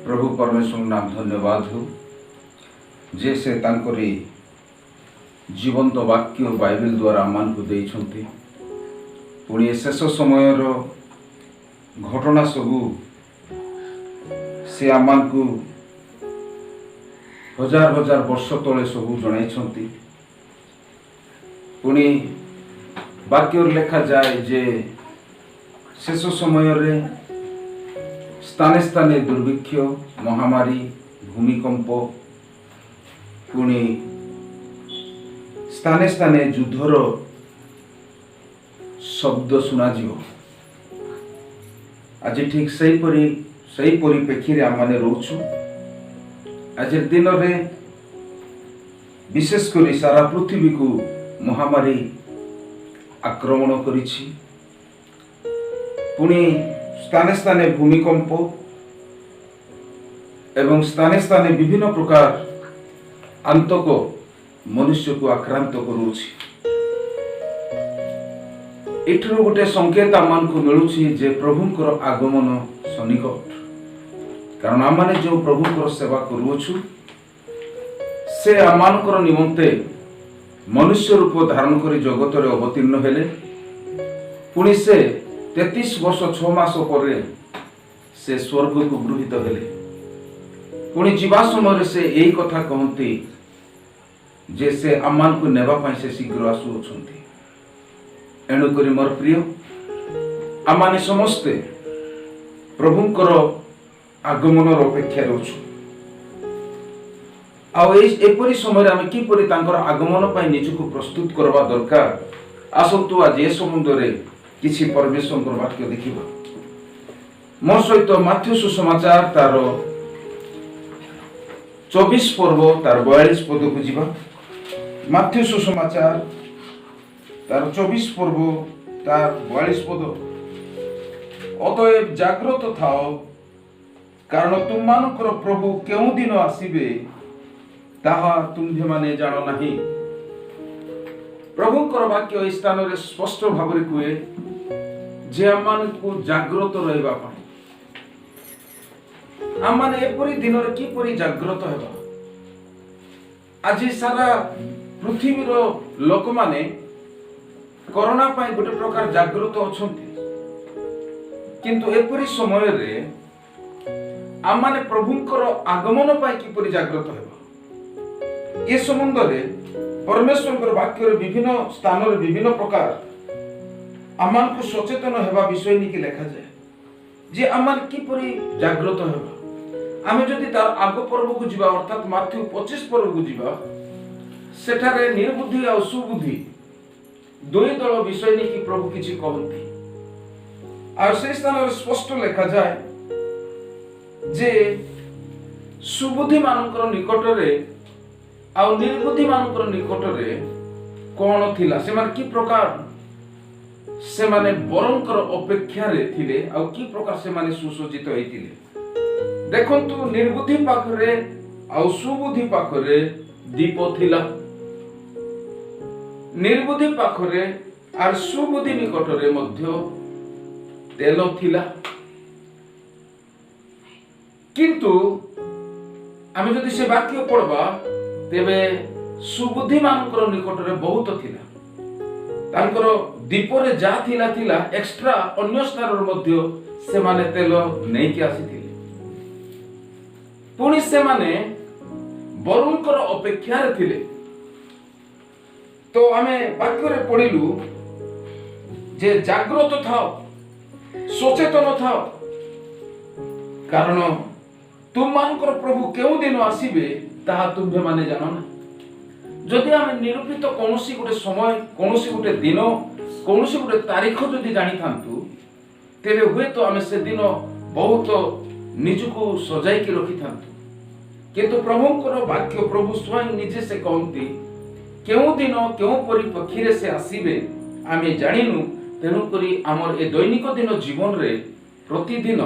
ପ୍ରଭୁ ପରମେଶ୍ୱରଙ୍କ ନାମ ଧନ୍ୟବାଦ ହେଉ ଯେ ସେ ତାଙ୍କରି ଜୀବନ୍ତ ବାକ୍ୟ ବାଇବେଲ ଦ୍ୱାରା ଆମମାନଙ୍କୁ ଦେଇଛନ୍ତି। ପୁଣି ଏ ଶେଷ ସମୟର ଘଟଣା ସବୁ ସେ ଆମମାନଙ୍କୁ ହଜାର ହଜାର ବର୍ଷ ତଳେ ସବୁ ଜଣାଇଛନ୍ତି। ପୁଣି ବାକ୍ୟରେ ଲେଖାଯାଏ ଯେ ଶେଷ ସମୟରେ ସ୍ଥାନେ ସ୍ଥାନେ ଦୁର୍ଭିକ୍ଷ, ମହାମାରୀ, ଭୂମିକମ୍ପ, ପୁଣି ସ୍ଥାନେ ସ୍ଥାନେ ଯୁଦ୍ଧର ଶବ୍ଦ ଶୁଣାଯିବ। ଆଜି ଠିକ୍ ସେହିପରି ସେହି ପରିପ୍ରେକ୍ଷୀରେ ଆମମାନେ ରହୁଛୁ। ଆଜିର ଦିନରେ ବିଶେଷ କରି ସାରା ପୃଥିବୀକୁ ମହାମାରୀ ଆକ୍ରମଣ କରିଛି। ପୁଣି ସ୍ଥାନେ ସ୍ଥାନେ ଭୂମିକମ୍ପ ଏବଂ ସ୍ଥାନେ ସ୍ଥାନେ ବିଭିନ୍ନ ପ୍ରକାର ଆତଙ୍କ ମନୁଷ୍ୟକୁ ଆକ୍ରାନ୍ତ କରୁଅଛି। ଏଠାରୁ ଗୋଟେ ସଂକେତ ଆମମାନଙ୍କୁ ମିଳୁଛି ଯେ ପ୍ରଭୁଙ୍କର ଆଗମନ ସନ୍ନିକଟ। କାରଣ ଆମମାନେ ଯେଉଁ ପ୍ରଭୁଙ୍କର ସେବା କରୁଅଛୁ, ସେ ଆମମାନଙ୍କର ନିମନ୍ତେ ମନୁଷ୍ୟ ରୂପ ଧାରଣ କରି ଜଗତରେ ଅବତୀର୍ଣ୍ଣ ହେଲେ। ପୁଣି ସେ 33 ବର୍ଷ 6 ମାସ ପରେ ସେ ସ୍ୱର୍ଗକୁ ଗୃହୀତ ହେଲେ। ପୁଣି ଯିବା ସମୟରେ ସେ ଏଇ କଥା କହନ୍ତି ଯେ ସେ ଆମମାନଙ୍କୁ ନେବା ପାଇଁ ସେ ଶୀଘ୍ର ଆସୁଅଛନ୍ତି। ଏଣୁକରି ମୋର ପ୍ରିୟ, ଆମମାନେ ସମସ୍ତେ ପ୍ରଭୁଙ୍କର ଆଗମନର ଅପେକ୍ଷାରେ ଅଛୁ। ଆଉ ଏଇ ଏପରି ସମୟରେ ଆମେ କିପରି ତାଙ୍କର ଆଗମନ ପାଇଁ ନିଜକୁ ପ୍ରସ୍ତୁତ କରିବା ଦରକାର, ଆସନ୍ତୁ ଆଜି ଏ ସମ୍ବନ୍ଧରେ କିଛି ପରମେଶ୍ୱରଙ୍କର ବାକ୍ୟ ଦେଖିବା। ମୋ ସହିତ ମାଥ୍ୟୁ ସୁସମାଚାର ତାର 24 ପର୍ବ ତାର 42 ପଦକୁ ଯିବା। ମାଥ୍ୟୁ ସୁସମାଚାର ତାର 24 ପର୍ବ ତାର 42 ପଦ। ଅତଏବ ଜାଗ୍ରତ ଥାଅ, କାରଣ ତୁମମାନଙ୍କର ପ୍ରଭୁ କେଉଁ ଦିନ ଆସିବେ, ତାହା ତୁମ୍ଭେମାନେ ଜାଣ ନାହିଁ। ପ୍ରଭୁଙ୍କର ବାକ୍ୟ ଏହି ସ୍ଥାନରେ ସ୍ପଷ୍ଟ ଭାବରେ କୁହେ ଯେ ଆମମାନଙ୍କୁ ଜାଗ୍ରତ ରହିବା ପାଇଁ। ଆମମାନେ ଏପରି ଦିନରେ କିପରି ଜାଗ୍ରତ ହେବା? ଆଜି ସାରା ପୃଥିବୀର ଲୋକମାନେ କରୋନା ପାଇଁ ଗୋଟେ ପ୍ରକାର ଜାଗ୍ରତ ଅଛନ୍ତି। କିନ୍ତୁ ଏପରି ସମୟରେ ଆମମାନେ ପ୍ରଭୁଙ୍କର ଆଗମନ ପାଇଁ କିପରି ଜାଗ୍ରତ ହେବା, ଏ ସମ୍ବନ୍ଧରେ ପରମେଶ୍ୱରଙ୍କର ବାକ୍ୟରେ ବିଭିନ୍ନ ସ୍ଥାନରେ ବିଭିନ୍ନ ପ୍ରକାର ଆମମାନଙ୍କୁ ସଚେତନ ହେବା ବିଷୟ ନେଇକି ଲେଖାଯାଏ ଯେ ଆମମାନେ କିପରି ଜାଗ୍ରତ ହେବା। ଆମେ ଯଦି ତାର ଆଗ ପର୍ବକୁ ଯିବା, ଅର୍ଥାତ୍ ମାଥ୍ୟୁ 25 ପର୍ବକୁ ଯିବା, ସେଠାରେ ନିର୍ବୁଦ୍ଧି ଆଉ ସୁବୁଦ୍ଧି ଦୁଇ ଦଳ ବିଷୟ ନେଇକି ପ୍ରଭୁ କିଛି କହନ୍ତି। ଆଉ ସେଇ ସ୍ଥାନରେ ସ୍ପଷ୍ଟ ଲେଖାଯାଏ ଯେ ସୁବୁଦ୍ଧି ମାନଙ୍କର ନିକଟରେ ଆଉ ନିର୍ବୁଦ୍ଧି ମାନଙ୍କର ନିକଟରେ କଣ ଥିଲା, ସେମାନେ କି ପ୍ରକାର ସେମାନେ ବରଙ୍କର ଅପେକ୍ଷାରେ ଥିଲେ ଆଉ କି ପ୍ରକାର ସେମାନେ ସୁସଜ୍ଜିତ ହେଇଥିଲେ। ଦେଖନ୍ତୁ, ନିର୍ବୁଦ୍ଧି ପାଖରେ ଆଉ ସୁବୁଦ୍ଧି ପାଖରେ ଦୀପ ଥିଲା। ନିର୍ବୁଦ୍ଧି ପାଖରେ ଆଉ ସୁବୁଦ୍ଧି ନିକଟରେ ମଧ୍ୟ ତେଲ ଥିଲା। କିନ୍ତୁ ଆମେ ଯଦି ସେ ବାକ୍ୟ ପଢବା, ତେବେ ସୁବୁଦ୍ଧି ମାନଙ୍କର ନିକଟରେ ବହୁତ ଥିଲା। ତାଙ୍କର ଦୀପରେ ଯାହା ଥିଲା ଥିଲା, ଏକ୍ସଟ୍ରା ଅନ୍ୟ ସ୍ଥାନରୁ ମଧ୍ୟ ସେମାନେ ତେଲ ନେଇକି ଆସିଥିଲେ। ପୁଣି ସେମାନେ ବରୁଙ୍କର ଅପେକ୍ଷାରେ ଥିଲେ। ତ ଆମେ ବାକ୍ୟରେ ପଢିଲୁ ଯେ ଜାଗ୍ରତ ଥାଅ, ସଚେତନ ଥାଅ, କାରଣ ତୁମମାନଙ୍କର ପ୍ରଭୁ କେଉଁ ଦିନ ଆସିବେ, ତାହା ତୁମ୍ଭେମାନେ ଜାଣ ନା। ଯଦି ଆମେ ନିରୂପିତ କୌଣସି ଗୋଟେ ସମୟ, କୌଣସି ଗୋଟେ ଦିନ, କୌଣସି ଗୋଟେ ତାରିଖ ଯଦି ଜାଣିଥାନ୍ତୁ, ତେବେ ହୁଏତ ଆମେ ସେଦିନ ବହୁତ ନିଜକୁ ସଜାଇକି ରଖିଥାନ୍ତୁ। କିନ୍ତୁ ପ୍ରଭୁଙ୍କର ବାକ୍ୟ, ପ୍ରଭୁ ସ୍ୱୟଂ ନିଜେ ସେ କହନ୍ତି, କେଉଁ ଦିନ କେଉଁ ପରିପ୍ରେକ୍ଷୀରେ ସେ ଆସିବେ, ଆମେ ଜାଣିନୁ। ତେଣୁକରି ଆମର ଏ ଦୈନିକ ଦିନ ଜୀବନରେ ପ୍ରତିଦିନ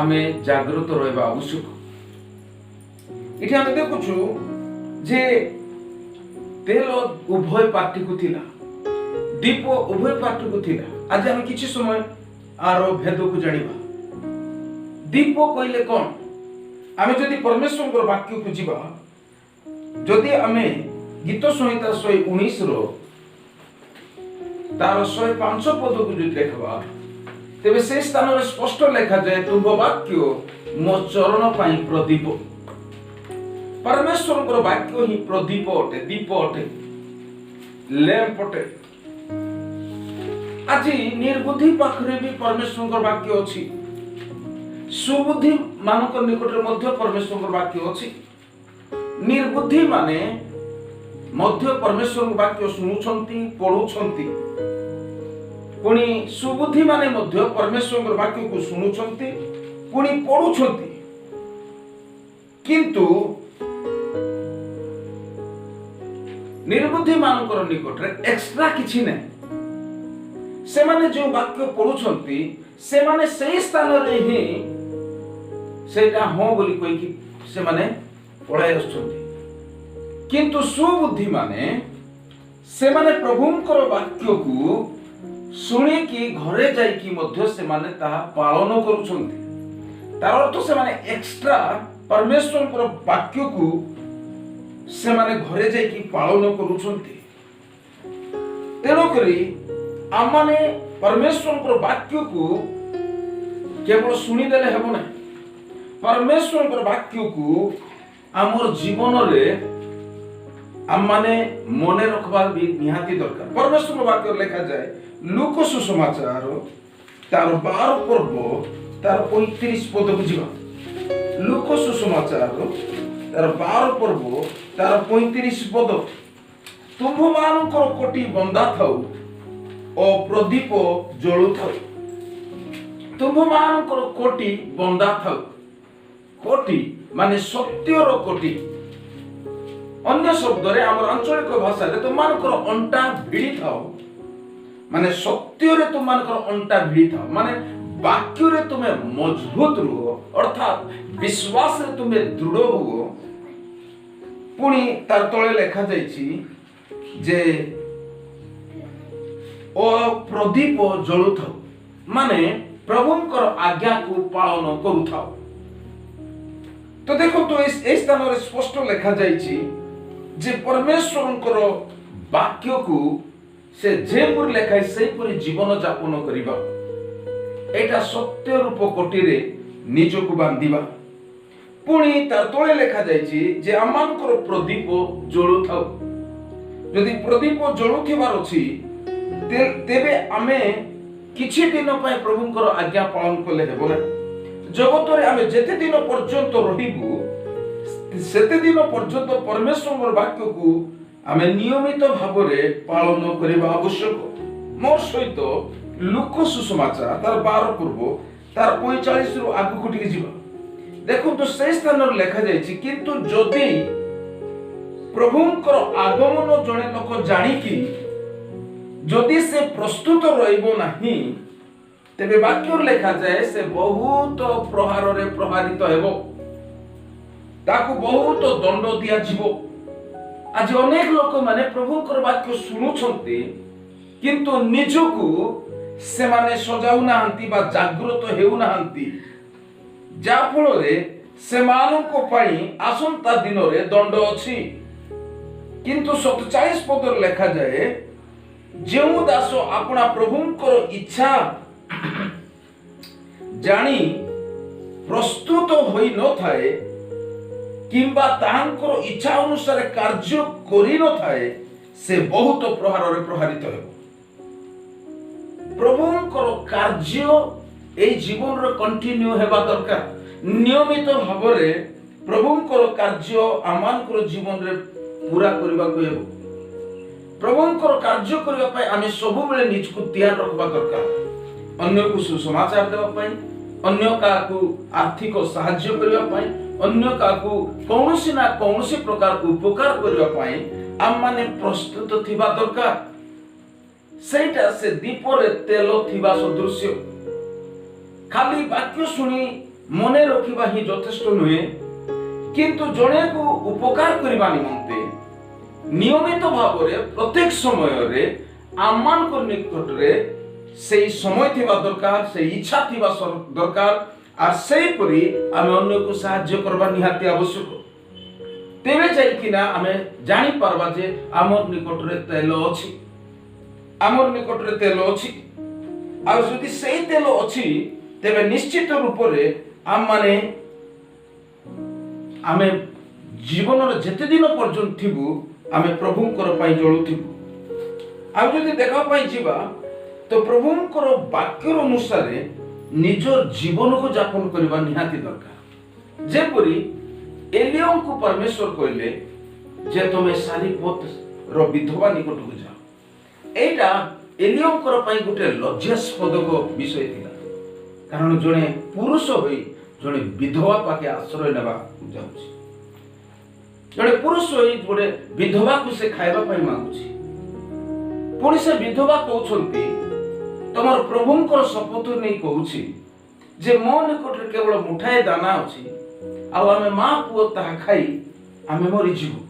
ଆମେ ଜାଗ୍ରତ ରହିବା ଆବଶ୍ୟକ। ଏଠି ଆମେ ଦେଖୁଛୁ ଯେ ତେଲ ଉଭୟ ପାର୍ଟିକୁ ଥିଲା, ଦୀପ ଉଭୟ ପାର୍ଟିକୁ ଥିଲା। ଆଜି ଆମେ କିଛି ସମୟ ଆର ଭେଦକୁ ଜାଣିବା। ଦୀପ କହିଲେ କଣ? ଆମେ ଯଦି ପରମେଶ୍ୱରଙ୍କର ବାକ୍ୟକୁ ଯିବା, ଯଦି ଆମେ ଗୀତ ସଂହିତା 119ର ତାର 105 ପଦକୁ ଯଦି ଦେଖିବା, ତେବେ ସେଇ ସ୍ଥାନରେ ସ୍ପଷ୍ଟ ଲେଖାଯାଏ, "ତୁମ୍ଭ ବାକ୍ୟ ମୋ ଚରଣ ପାଇଁ ପ୍ରଦୀପ।" ପରମେଶ୍ୱରଙ୍କର ବାକ୍ୟ ହିଁ ପ୍ରଦୀପ ଅଟେ, ଦୀପ ଅଟେ, ଲ୍ୟାମ୍ପ ଅଟେ। ଆଜି ନିର୍ବୁଦ୍ଧି ପାଖରେ ବି ପରମେଶ୍ୱରଙ୍କର ବାକ୍ୟ ଅଛି, ସୁବୁଦ୍ଧି ମାନଙ୍କ ନିକଟରେ ମଧ୍ୟ ପରମେଶ୍ୱରଙ୍କର ବାକ୍ୟ ଅଛି। ନିର୍ବୁଦ୍ଧି ମାନେ ମଧ୍ୟ ପରମେଶ୍ୱରଙ୍କ ବାକ୍ୟ ଶୁଣୁଛନ୍ତି, ପଢୁଛନ୍ତି। ପୁଣି ସୁବୁଦ୍ଧି ମାନେ ମଧ୍ୟ ପରମେଶ୍ୱରଙ୍କର ବାକ୍ୟକୁ ଶୁଣୁଛନ୍ତି, ପୁଣି ପଢୁଛନ୍ତି। କିନ୍ତୁ ନିର୍ବୁଦ୍ଧି ମାନଙ୍କର ନିକଟରେ ଏକ୍ସଟ୍ରା କିଛି ନାହିଁ। ସେମାନେ ଯେଉଁ ବାକ୍ୟ ପଢୁଛନ୍ତି, ସେମାନେ ସେଇ ସ୍ଥାନରେ ହିଁ ସେଇଟା ହଁ ବୋଲି କହିକି ସେମାନେ ପଳାଇ ଆସୁଛନ୍ତି। କିନ୍ତୁ ସୁବୁଦ୍ଧି ମାନେ, ସେମାନେ ପ୍ରଭୁଙ୍କର ବାକ୍ୟକୁ ଶୁଣିକି ଘରେ ଯାଇକି ମଧ୍ୟ ସେମାନେ ତାହା ପାଳନ କରୁଛନ୍ତି। ତାର ଅର୍ଥ ସେମାନେ ଏକ୍ସଟ୍ରା ପରମେଶ୍ୱରଙ୍କର ବାକ୍ୟକୁ ସେମାନେ ଘରେ ଯାଇକି ପାଳନ କରୁଛନ୍ତି। ତେଣୁକରି ଆମମାନେ ପରମେଶ୍ୱରଙ୍କର ବାକ୍ୟକୁ କେବଳ ଶୁଣିଦେଲେ ହେବ ନାହିଁ, ପରମେଶ୍ୱରଙ୍କର ବାକ୍ୟକୁ ଆମର ଜୀବନରେ ଆମମାନେ ମନେ ରଖିବା ବି ନିହାତି ଦରକାର। ପରମେଶ୍ୱରଙ୍କ ବାକ୍ୟରେ ଲେଖାଯାଏ, ଲୂକ ସୁସମାଚାର ତାର 12 ପର୍ବ ତାର 35 ପଦକୁ ଯିବା। ଲୂକ ସୁସମାଚାର ତାର 12 ପର୍ବ ତାର 35 ପଦ, "ତୁମ୍ଭମାନଙ୍କର କୋଟି ବନ୍ଧା ଥାଉ ଓ ପ୍ରଦୀପ ଜଳୁଥାଉ।" ତୁମ୍ଭମାନଙ୍କର କୋଟି ବନ୍ଧା ଥାଉ। କୋଟି ମାନେ ସତ୍ୟର କୋଟି। ଅନ୍ୟ ଶବ୍ଦରେ, ଆମର ଆଞ୍ଚଳିକ ଭାଷାରେ, ତୁମମାନଙ୍କର ଅଣ୍ଟା ଭିଡ଼ି ଥାଅ, ମାନେ ସତ୍ୟରେ ତୁମମାନଙ୍କର ଅଣ୍ଟା ଭିଡ଼ି ଥାଅ, ମାନେ ବାକ୍ୟରେ ତୁମେ ମଜବୁତ ରୁହ, ଅର୍ଥାତ୍ ବିଶ୍ୱାସରେ ତୁମେ ଦୃଢ଼ ହୁଅ। ପୁଣି ତାର ତଳେ ଲେଖାଯାଇଛି ଯେ ଓ ପ୍ରଦୀପ ଜଳୁଥାଉ, ମାନେ ପ୍ରଭୁଙ୍କର ଆଜ୍ଞାକୁ ପାଳନ କରୁଥାଉ। ତ ଦେଖନ୍ତୁ, ଏଇ ସ୍ଥାନରେ ସ୍ପଷ୍ଟ ଲେଖାଯାଇଛି ଯେ ପରମେଶ୍ୱରଙ୍କର ବାକ୍ୟକୁ ସେ ଯେପରି ଲେଖାଏ ସେହିପରି ଜୀବନ ଯାପନ କରିବା। ଏଇଟା ସତ୍ୟ ରୂପ କୋଟିରେ ନିଜକୁ ବାନ୍ଧିବା। ପୁଣି ତାର ତଳେ ଲେଖାଯାଇଛି ଯେ ଆମମାନଙ୍କର ପ୍ରଦୀପ ଜଳୁଥାଉ। ଯଦି ପ୍ରଦୀପ ଜଳୁଥିବାର ଅଛି, ତେବେ ଆମେ କିଛି ଦିନ ପାଇଁ ପ୍ରଭୁଙ୍କର ଆଜ୍ଞା ପାଳନ କଲେ ହେବ ନାହିଁ। ଜଗତରେ ଆମେ ଯେତେ ଦିନ ପର୍ଯ୍ୟନ୍ତ ରହିବୁ, ସେତେ ଦିନ ପର୍ଯ୍ୟନ୍ତ ପରମେଶ୍ୱରଙ୍କର ବାକ୍ୟକୁ ଆମେ ନିୟମିତ ଭାବରେ ପାଳନ କରିବା ଆବଶ୍ୟକ। ମୋର ସହିତ ଲୂକ ସୁସମାଚାର ତାର 12 ପର୍ବ ତାର 45ରୁ ଆଗକୁ ଟିକେ ଯିବା। ଦେଖନ୍ତୁ, ସେଇ ସ୍ଥାନରେ ଲେଖାଯାଇଛି, କିନ୍ତୁ ଯଦି ପ୍ରଭୁଙ୍କର ଆଗମନ ଜଣେ ଲୋକ ଜାଣିକି ଯଦି ସେ ପ୍ରସ୍ତୁତ ରହିବ ନାହିଁ, ତେବେ ବାକ୍ୟରେ ଲେଖାଯାଏ, ସେ ବହୁତ ପ୍ରହାରରେ ପ୍ରହାରିତ ହେବ, ତାକୁ ବହୁତ ଦଣ୍ଡ ଦିଆଯିବ। ଆଜି ଅନେକ ଲୋକମାନେ ପ୍ରଭୁଙ୍କର ବାକ୍ୟ ଶୁଣୁଛନ୍ତି, କିନ୍ତୁ ନିଜକୁ ସେମାନେ ସଜାଉନାହାନ୍ତି ବା ଜାଗ୍ରତ ହେଉନାହାନ୍ତି, ଯାହାଫଳରେ ସେମାନଙ୍କ ପାଇଁ ଆସନ୍ତା ଦିନରେ ଦଣ୍ଡ ଅଛି। କିନ୍ତୁ 47 ପଦରେ ଲେଖାଯାଏ, ଯେଉଁ ଦାସ ଆପଣା ପ୍ରଭୁଙ୍କର ଇଚ୍ଛା ଜାଣି ପ୍ରସ୍ତୁତ ହୋଇନଥାଏ କିମ୍ବା ତାହାଙ୍କର ଇଚ୍ଛା ଅନୁସାରେ କାର୍ଯ୍ୟ କରିନଥାଏ, ସେ ବହୁତ ପ୍ରହାରରେ ପ୍ରହାରିତ ହେବ। ପ୍ରଭୁଙ୍କର କାର୍ଯ୍ୟ ଏଇ ଜୀବନରେ କଣ୍ଟିନ୍ୟୁ ହେବା ଦରକାର। ନିୟମିତ ଭାବରେ ପ୍ରଭୁଙ୍କର କାର୍ଯ୍ୟ ଆମମାନଙ୍କର ଜୀବନରେ ପୁରା କରିବାକୁ ହେବ। ପ୍ରଭୁଙ୍କର କାର୍ଯ୍ୟ କରିବା ପାଇଁ ଆମେ ସବୁବେଳେ ନିଜକୁ ତିଆର ରଖିବା ଦରକାର। ଅନ୍ୟକୁ ସୁସମାଚାର ଦେବା ପାଇଁ, ଅନ୍ୟ କାହାକୁ ଆର୍ଥିକ ସାହାଯ୍ୟ କରିବା ପାଇଁ, ଅନ୍ୟ କାହାକୁ କୌଣସି ନା କୌଣସି ପ୍ରକାର ଉପକାର କରିବା ପାଇଁ ଆମମାନେ ପ୍ରସ୍ତୁତ ଥିବା ଦରକାର। ସେଇଟା ସେ ଦୀପରେ ତେଲ ଥିବା ସଦୃଶ୍ୟ। ଖାଲି ବାକ୍ୟ ଶୁଣି ମନେ ରଖିବା ହିଁ ଯଥେଷ୍ଟ ନୁହେଁ, କିନ୍ତୁ ଜଣେକୁ ଉପକାର କରିବା ନିମନ୍ତେ ନିୟମିତ ଭାବରେ ପ୍ରତ୍ୟେକ ସମୟରେ ଆମମାନଙ୍କ ନିକଟରେ ସେଇ ସମୟ ଥିବା ଦରକାର, ସେଇ ଇଚ୍ଛା ଥିବା ଦରକାର। ଆଉ ସେହିପରି ଆମେ ଅନ୍ୟକୁ ସାହାଯ୍ୟ କରିବା ନିହାତି ଆବଶ୍ୟକ। ତେବେ ଯାଇକିନା ଆମେ ଜାଣିପାରବା ଯେ ଆମର ନିକଟରେ ତେଲ ଅଛି, ଆମର ନିକଟରେ ତେଲ ଅଛି। ଆଉ ଯଦି ସେଇ ତେଲ ଅଛି, ତେବେ ନିଶ୍ଚିତ ରୂପରେ ଆମମାନେ ଆମେ ଜୀବନର ଯେତେ ଦିନ ପର୍ଯ୍ୟନ୍ତ ଥିବୁ, ଆମେ ପ୍ରଭୁଙ୍କର ପାଇଁ ଜଳୁଥିବୁ। ଆଉ ଯଦି ଦେଖିବା ପାଇଁ ଯିବା ତ ପ୍ରଭୁଙ୍କର ବାକ୍ୟର ଅନୁସାରେ ନିଜ ଜୀବନକୁ ଯାପନ କରିବା ନିହାତି ଦରକାର। ଯେପରି ଏଲିୟଙ୍କୁ ପରମେଶ୍ୱର କହିଲେ ଯେ ତମେ ସାରିପଥର ବିଧବା ନିକଟକୁ ଯାଅ। ଏଇଟା ଏଲିୟଙ୍କର ପାଇଁ ଗୋଟେ ଲଜ୍ଜାସ୍ପଦକ ବିଷୟ ଥିଲା, କାରଣ ଜଣେ ପୁରୁଷ ହୋଇ ଜଣେ ବିଧବା ପାଖେ ଆଶ୍ରୟ ନେବାକୁ ଯାଉଛି, ଜଣେ ପୁରୁଷ ହୋଇ ଗୋଟେ ବିଧବାକୁ ସେ ଖାଇବା ପାଇଁ ମାଗୁଛି। ପୁଣି ସେ ବିଧବା କହୁଛନ୍ତି, ତମର ପ୍ରଭୁଙ୍କର ଶପଥ ନେଇ କହୁଛି ଯେ ମୋ ନିକଟରେ କେବଳ ମୁଠାଏ ଦାନା ଅଛି, ଆଉ ଆମେ ମା ପୁଅ ତାହା ଖାଇ ଆମେ ମରିଯିବୁ।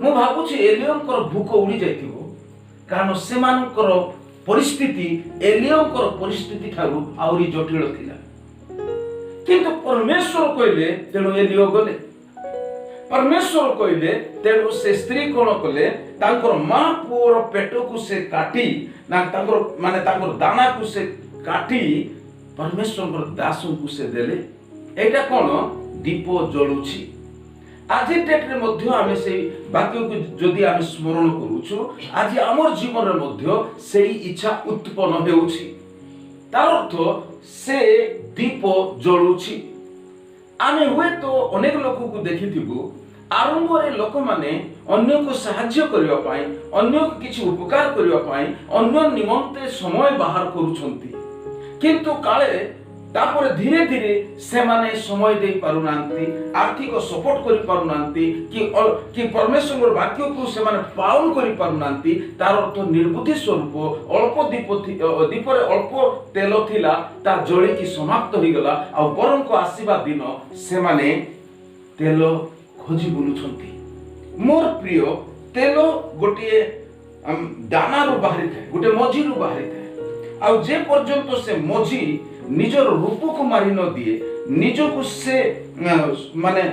ମୁଁ ଭାବୁଛି ଏଲିୟଙ୍କର ଭୋକ ଉଡ଼ି ଯାଇଥିବ, କାରଣ ସେମାନଙ୍କର ପରିସ୍ଥିତି ଏଲିୟଙ୍କର ପରିସ୍ଥିତି ଠାରୁ ଆହୁରି ଜଟିଳ ଥିଲା। କିନ୍ତୁ ପରମେଶ୍ୱର କହିଲେ, ତେଣୁ ଏଲିୟ ଗଲେ। ପରମେଶ୍ୱର କହିଲେ, ତେଣୁ ସେ ସ୍ତ୍ରୀ କଣ କଲେ? ତାଙ୍କର ମା ପୁଅର ପେଟକୁ ସେ କାଟି ନା ତାଙ୍କର ମାନେ ତାଙ୍କର ଦାନାକୁ ସେ କାଟି ପରମେଶ୍ୱରଙ୍କର ଦାସଙ୍କୁ ସେ ଦେଲେ। ଏଇଟା କଣ? ଦୀପ ଜଳୁଛି। ଆଜି ଡେଟ୍ରେ ମଧ୍ୟ ଆମେ ସେଇ ବାକ୍ୟକୁ ଯଦି ଆମେ ସ୍ମରଣ କରୁଛୁ, ଆଜି ଆମର ଜୀବନରେ ମଧ୍ୟ ସେଇ ଇଚ୍ଛା ଉତ୍ପନ୍ନ ହେଉଛି। ତାର ଅର୍ଥ ସେ ଦୀପ ଜଳୁଛି। ଆମେ ହୁଏତ ଅନେକ ଲୋକକୁ ଦେଖିଥିବୁ, ଆରମ୍ଭରେ ଲୋକମାନେ ଅନ୍ୟକୁ ସାହାଯ୍ୟ କରିବା ପାଇଁ, ଅନ୍ୟକୁ କିଛି ଉପକାର କରିବା ପାଇଁ, ଅନ୍ୟ ନିମନ୍ତେ ସମୟ ବାହାର କରୁଛନ୍ତି। କିନ୍ତୁ କାଳେ ତାପରେ ଧୀରେ ଧୀରେ ସେମାନେ ସମୟ ଦେଇ ପାରୁନାହାନ୍ତି, ଆର୍ଥିକ ସପୋର୍ଟ କରିପାରୁନାହାନ୍ତି କି ପରମେଶ୍ୱରଙ୍କର ବାକ୍ୟକୁ ସେମାନେ ପାଳନ କରିପାରୁନାହାନ୍ତି। ତାର ଅର୍ଥ ନିର୍ବୁଦ୍ଧି ସ୍ୱରୂପ ଅଳ୍ପ ଦୀପ ଦୀପରେ ଅଳ୍ପ ତେଲ ଥିଲା, ତା ଜଳିକି ସମାପ୍ତ ହୋଇଗଲା। ଆଉ ବରଙ୍କ ଆସିବା ଦିନ ସେମାନେ ତେଲ ଖୋଜି ବୁଲୁଛନ୍ତି। ମୋର ପ୍ରିୟ, ତେଲ ଗୋଟିଏ ଦାନାରୁ ବାହାରିଥାଏ, ଗୋଟେ ମଝିରୁ ବାହାରିଥାଏ। ଆଉ ଯେ ପର୍ଯ୍ୟନ୍ତ ସେ ମଝି ନିଜର ରୂପକୁ ମାରି ନ ଦିଏ, ନିଜକୁ ସେ ମାନେ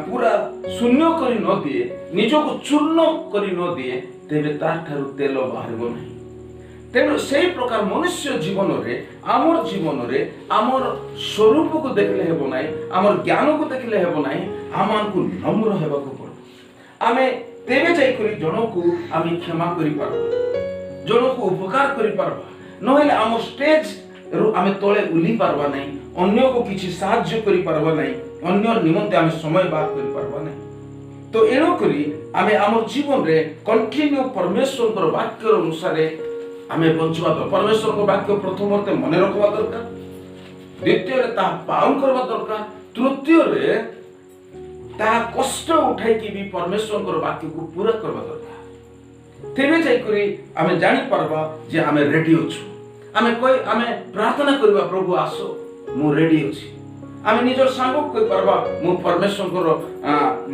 ପୁରା ଶୂନ୍ୟ କରି ନ ଦିଏ, ନିଜକୁ ଚୂର୍ଣ୍ଣ କରି ନ ଦିଏ, ତେବେ ତାଠାରୁ ତେଲ ବାହାରିବ ନାହିଁ। ତେଣୁ ସେଇ ପ୍ରକାର ମନୁଷ୍ୟ ଜୀବନରେ, ଆମର ଜୀବନରେ ଆମର ସ୍ୱରୂପକୁ ଦେଖିଲେ ହେବ ନାହିଁ, ଆମର ଜ୍ଞାନକୁ ଦେଖିଲେ ହେବ ନାହିଁ, ଆମମାନଙ୍କୁ ନମ୍ର ହେବାକୁ ପଡ଼ିବ। ଆମେ ତେବେ ଯାଇକରି ଜଣକୁ ଆମେ କ୍ଷମା କରିପାରବା, ଜଣକୁ ଉପକାର କରିପାରବା। ନହେଲେ ଆମ ଷ୍ଟେଜ ରୁ ଆମେ ତଳେ ଓହ୍ଲି ପାରବା ନାହିଁ, ଅନ୍ୟକୁ କିଛି ସାହାଯ୍ୟ କରିପାରବା ନାହିଁ, ଅନ୍ୟ ନିମନ୍ତେ ଆମେ ସମୟ ବାହାର କରିପାରବା ନାହିଁ। ତ ଏଣୁକରି ଆମେ ଆମ ଜୀବନରେ କଣ୍ଟିନ୍ୟୁ ପରମେଶ୍ୱରଙ୍କର ବାକ୍ୟର ଅନୁସାରେ ଆମେ ବଞ୍ଚିବା ଦରକାର। ପରମେଶ୍ୱରଙ୍କ ବାକ୍ୟ ପ୍ରଥମରେ ମନେ ରଖିବା ଦରକାର, ଦ୍ୱିତୀୟରେ ତାହା ପାଳନ କରିବା ଦରକାର, ତୃତୀୟରେ ତାହା କଷ୍ଟ ଉଠାଇକି ବି ପରମେଶ୍ୱରଙ୍କର ବାକ୍ୟକୁ ପୁରା କରିବା ଦରକାର। ତେବେ ଯାଇକରି ଆମେ ଜାଣିପାରବା ଯେ ଆମେ ରେଡି ଅଛୁ। ଆମେ ପ୍ରାର୍ଥନା କରିବା, ପ୍ରଭୁ ଆସ, ମୁଁ ରେଡି ଅଛି। ଆମେ ନିଜର ସାଙ୍ଗକୁ କହିପାରବା, ମୁଁ ପରମେଶ୍ୱରଙ୍କର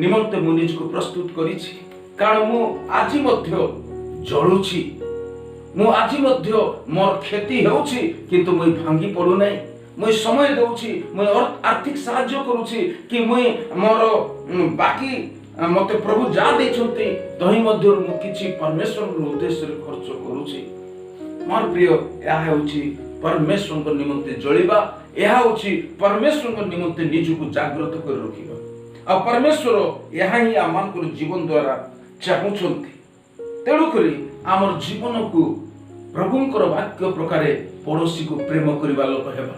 ନିମନ୍ତେ ମୁଁ ନିଜକୁ ପ୍ରସ୍ତୁତ କରିଛି, କାରଣ ମୁଁ ଆଜି ମଧ୍ୟ ଜଳୁଛି, ମୁଁ ଆଜି ମଧ୍ୟ ମୋର କ୍ଷତି ହେଉଛି, କିନ୍ତୁ ମୁଇଁ ଭାଙ୍ଗି ପଡୁନାହିଁ। ମୁଇଁ ସମୟ ଦେଉଛି, ମୁଇଁ ଆର୍ଥିକ ସାହାଯ୍ୟ କରୁଛି, କି ମୁଇଁ ମୋର ବାକି ମତେ ପ୍ରଭୁ ଯାହା ଦେଇଛନ୍ତି ତହିଁ ମଧ୍ୟରୁ ମୁଁ କିଛି ପରମେଶ୍ୱରଙ୍କ ଉଦ୍ଦେଶ୍ୟରେ ଖର୍ଚ୍ଚ କରୁଛି। ମୋର ପ୍ରିୟ, ଏହା ହେଉଛି ପରମେଶ୍ୱରଙ୍କ ନିମନ୍ତେ ଜଳିବା, ଏହା ହେଉଛି ପରମେଶ୍ୱରଙ୍କ ନିମନ୍ତେ ନିଜକୁ ଜାଗ୍ରତ କରି ରଖିବା। ଆଉ ପରମେଶ୍ୱର ଏହା ହିଁ ଆମମାନଙ୍କର ଜୀବନ ଦ୍ୱାରା ଚାହୁଁଛନ୍ତି। ତେଣୁକରି ଆମର ଜୀବନକୁ ପ୍ରଭୁଙ୍କର ବାକ୍ୟ ପ୍ରକାରେ ପଡ଼ୋଶୀକୁ ପ୍ରେମ କରିବା ଲୋକ ହେବା।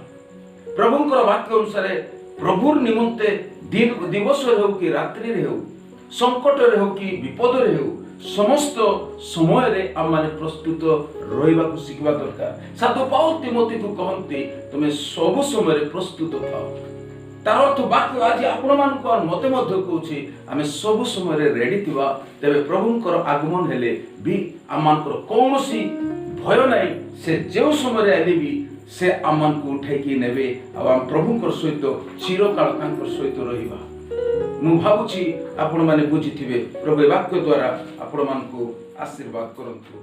ପ୍ରଭୁଙ୍କର ବାକ୍ୟ ଅନୁସାରେ ପ୍ରଭୁର ନିମନ୍ତେ ଦିବସରେ ହେଉ କି ରାତ୍ରିରେ ହେଉ, ସଙ୍କଟରେ ହେଉ କି ବିପଦରେ ହେଉ, ସମସ୍ତ ସମୟରେ ଆମମାନେ ପ୍ରସ୍ତୁତ ରହିବାକୁ ଶିଖିବା ଦରକାର। ସାଧୁ ପାଉଲ ତିମୋଥିକୁ କହନ୍ତି, ତୁମେ ସବୁ ସମୟରେ ପ୍ରସ୍ତୁତ ଥାଅ। ତାର ଅର୍ଥ ବାକ୍ୟ ଆଜି ଆପଣମାନଙ୍କୁ ଆଉ ମତେ ମଧ୍ୟ କହୁଛି, ଆମେ ସବୁ ସମୟରେ ରେଡି ଥିବା, ତେବେ ପ୍ରଭୁଙ୍କର ଆଗମନ ହେଲେ ବି ଆମମାନଙ୍କର କୌଣସି ଭୟ ନାହିଁ। ସେ ଯେଉଁ ସମୟରେ ଆଇଲେ ବି ସେ ଆମମାନଙ୍କୁ ଉଠାଇକି ନେବେ, ଆଉ ଆମ ପ୍ରଭୁଙ୍କର ସହିତ ଚିରକାଳ ତାଙ୍କର ସହିତ ରହିବା। ମୁଁ ଭାବୁଛି ଆପଣମାନେ ବୁଝିଥିବେ। ପ୍ରଭୁ ଏ ବାକ୍ୟ ଦ୍ୱାରା ଆପଣମାନଙ୍କୁ ଆଶୀର୍ବାଦ କରନ୍ତୁ।